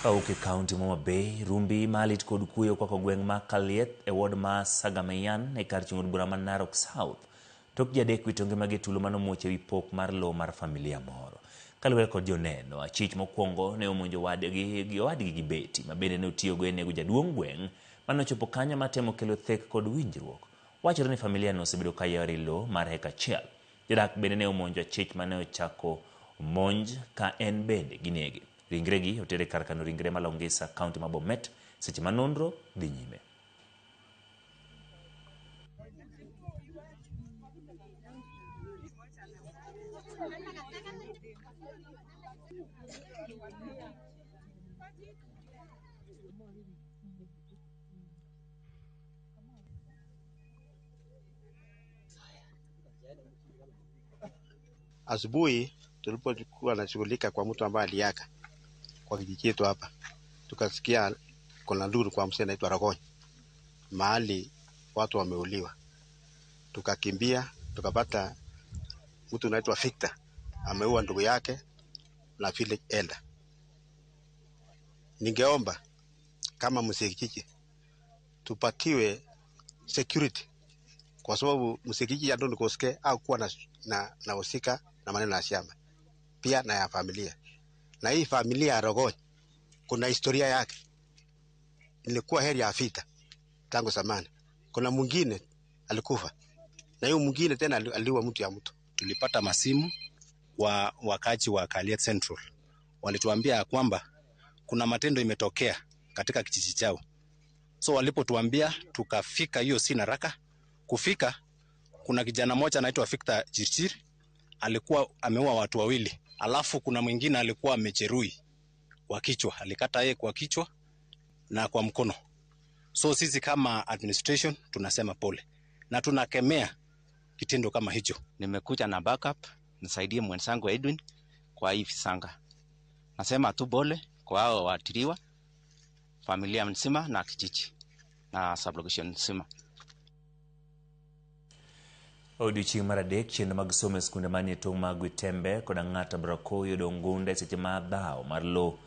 Kawuok e kaunti ma Homa Bay, rumbi malit kod kuyo okwako gweng' ma Kalieth e ward ma Sagameyan e kar chung' od bura ma Narok South. Tok ji adek wito ngimagi e tulo mane omuoch ewi pok mar lowo mar familia moro. Kaluwore kod joneno, achich mokwongo ne omonjo wadgi gi owadgi gi beti ma bende ne otiyogo e nego jaduong' gweng' mane ochopo kanyo matemo kelo thek kod winjruok. Wachore ni familia no osebedo ka yware lowo mar heka achiel. Jodak bende ne omonjo achich mane ochako monj ka en bende ginege. Ringregi oter e kar kano ringre ma Longisa, kaunti ma Bomet, seche ma nonro dhi nyime. Asubuhi tulipokuwa nashughulika kwa mtu ambaye aliaga kwa kijiji chetu hapa, tukasikia kuna nduru kwa mzee anaitwa Rogony, mahali watu wameuliwa. Tukakimbia tukapata mtu anaitwa Victor ameua ndugu yake na village elder. Ningeomba kama mzee kijiji tupatiwe security kwa sababu mzee kijiji Anthony Koske hakuwa na, na, na husika na maneno ya shamba pia na ya familia. Na hii familia ya Rogony kuna historia yake, ilikuwa heri ya vita tangu zamani. Kuna mwingine alikufa na hiyo mwingine tena aliua mtu ya mtu. Tulipata masimu wa wakazi wa Kaliet Central, walituambia ya kwamba kuna matendo imetokea katika kijiji chao. So walipotuambia tukafika hiyo si haraka kufika, kuna kijana mmoja anaitwa Victor Chirchir alikuwa ameua watu wawili, alafu kuna mwingine alikuwa amejeruhi kwa kichwa, alikata yeye kwa kichwa na kwa mkono. So sisi kama administration tunasema pole na tunakemea kitendo kama hicho. Nimekuja na backup nisaidie mwenzangu Edwin kwa hii visanga. Nasema tu pole kwa hao waathiriwa, familia nzima na kijiji na sublocation nzima. Odiochieng' mar adek, chenro mag somo e skunde manie tong' mag Gwitembe kod Ang'ata Barakoyo odong' gunda e seche ma dhawo mar lowo.